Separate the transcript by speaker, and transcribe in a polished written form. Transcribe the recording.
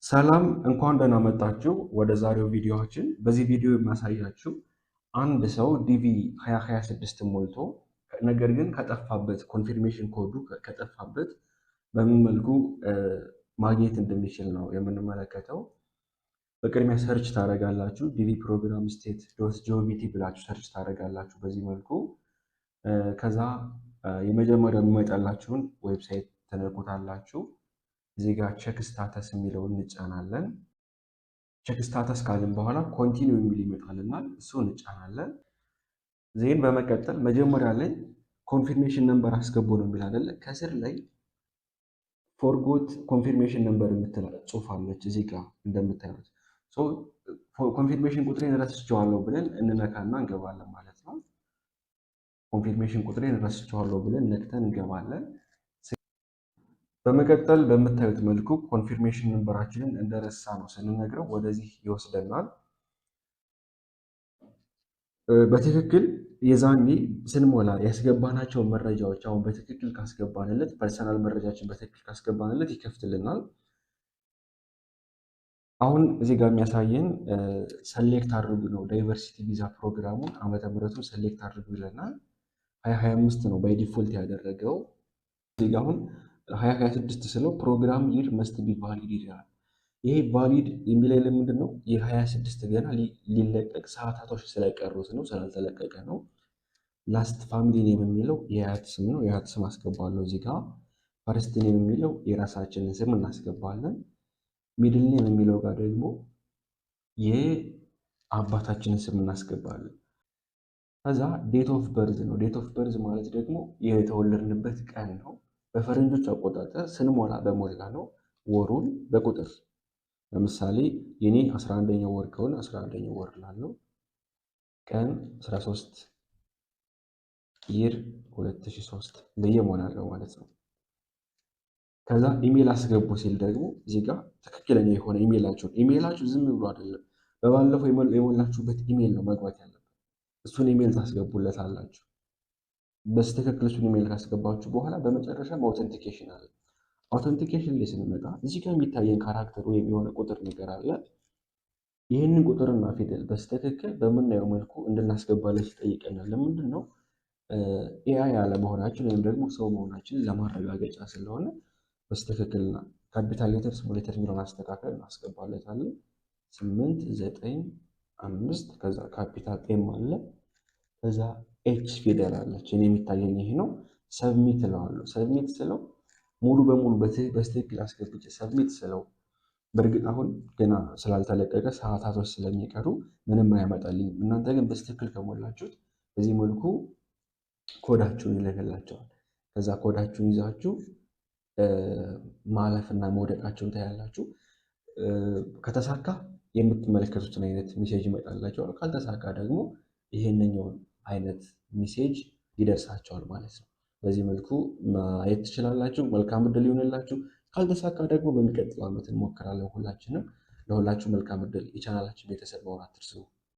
Speaker 1: ሰላም፣ እንኳን ደህና መጣችሁ ወደ ዛሬው ቪዲዮአችን። በዚህ ቪዲዮ የማሳያችሁ አንድ ሰው ዲቪ 2026 ሞልቶ ነገር ግን ከጠፋበት፣ confirmation ኮዱ ከጠፋበት በምን መልኩ ማግኘት እንደሚችል ነው የምንመለከተው። በቅድሚያ search ታደርጋላችሁ። dvprogramstate.govt ብላችሁ search ታደርጋላችሁ በዚህ መልኩ። ከዛ የመጀመሪያው የሚመጣላችሁን website ትነኩታላችሁ። እዚህ ጋር check status የሚለውን እንጫናለን። Check status ካልን በኋላ continue የሚል ይመጣልናል። እሱ እንጫናለን። Then በመቀጠል መጀመሪያ ላይ confirmation number አስገቡ ነው የሚል አይደለ? ከስር ላይ forgot confirmation number የምትል ጽሑፍ አለች እዚህ ጋር እንደምታዩት። Confirmation ቁጥሬን ረስቼዋለሁ ብለን እንነካና እንገባለን ማለት ነው። Confirmation ቁጥሬን ረስቼዋለሁ ብለን ነክተን እንገባለን። በመቀጠል በምታዩት መልኩ confirmation number ኣችንን እንደረሳነው ስንነግረው ወደዚህ ይወስደናል። በትክክል የዛኔ ስንሞላ ያስገባናቸውን መረጃዎች አሁን በትክክል ካስገባንለት፣ personal መረጃችን በትክክል ካስገባንለት ይከፍትልናል። አሁን እዚህ ጋር የሚያሳየን select አድርጉ ነው። Diversity visa ፕሮግራሙን ዓመተ ምሕረቱን select አድርጉ ይለናል። 2025 ነው by default ያደረገው። እዚህ ጋር አሁን 2026 ስለው program year must be valid ይላል። ይሄ valid የሚለኝ ለምንድን ነው? የ26 ገና ሊለቀቅ ሰዓታቶች ስለቀሩት ነው፣ ስላልተለቀቀ ነው። Last family name የሚለው የአያት ስም ነው። የአያት ስም አስገባለሁ እዚህ ጋር። First name የሚለው የራሳችንን ስም እናስገባለን። Middle name የሚለው ጋር ደግሞ የአባታችንን ስም እናስገባለን። ከዛ date of birth ነው። Date of birth ማለት ደግሞ የተወለድንበት ቀን ነው። በፈረንጆች አቆጣጠር ስንሞላ በሞላነው ወሩን በቁጥር፣ ለምሳሌ የኔ 11ኛው ወር ከሆነ 11ኛው ወር ላለው ቀን 13 year 2003 ብዬ እሞላለሁ ማለት ነው። ከዛ ኢሜል አስገቡ ሲል ደግሞ እዚህ ጋር ትክክለኛ የሆነ ኢሜይላችሁን፣ ኢሜይላችሁ ዝም ብሎ አይደለም፣ በባለፈው የሞላችሁበት ኢሜይል ነው መግባት ያለበት። እሱን ኢሜይል ታስገቡለታላችሁ። በትክክል እሱን ኢሜይል ካስገባችሁ በኋላ በመጨረሻም authentication አለ። Authentication ላይ ስንመጣ እዚህ ጋር የሚታየን character ወይም የሆነ ቁጥር ነገር አለ። ይህንን ቁጥርና ፊደል በትክክል በምናየው መልኩ እንድናስገባለት ይጠይቀናል። ለምንድን ነው? AI አለመሆናችን ወይም ደግሞ ሰው መሆናችንን ለማረጋገጫ ስለሆነ በትክክልና capital letter፣ small letter የሚለውን አስተካክለን እናስገባለታለን። 895፣ ከዛ capital M አለ፣ ከዛ H ፊደል አለች። እኔ የሚታየኝ ይሄ ነው። Submit እለዋለሁ። Submit ስለው፣ ሙሉ በሙሉ በትክክል አስገብቼ submit ስለው፣ በእርግጥ አሁን ገና ስላልተለቀቀ ሰዓታቶች ስለሚቀሩ ምንም አያመጣልኝም። እናንተ ግን በትክክል ከሞላችሁት በዚህ መልኩ ኮዳችሁን ይልክላችኋል። ከዛ ኮዳችሁን ይዛችሁ ማለፍና መውደቃችሁን ታያላችሁ። ከተሳካ የምትመለከቱትን አይነት message ይመጣላችኋል። ካልተሳካ ደግሞ ይሄንኛውን አይነት message ይደርሳችኋል ማለት ነው። በዚህ መልኩ ማየት ትችላላችሁ። መልካም እድል ይሁንላችሁ። ካልተሳካ ደግሞ በሚቀጥለው ዓመት እንሞክራለን ሁላችንም። ለሁላችሁ መልካም እድል። የቻናላችን ቤተሰብ መሆን አትርሱ።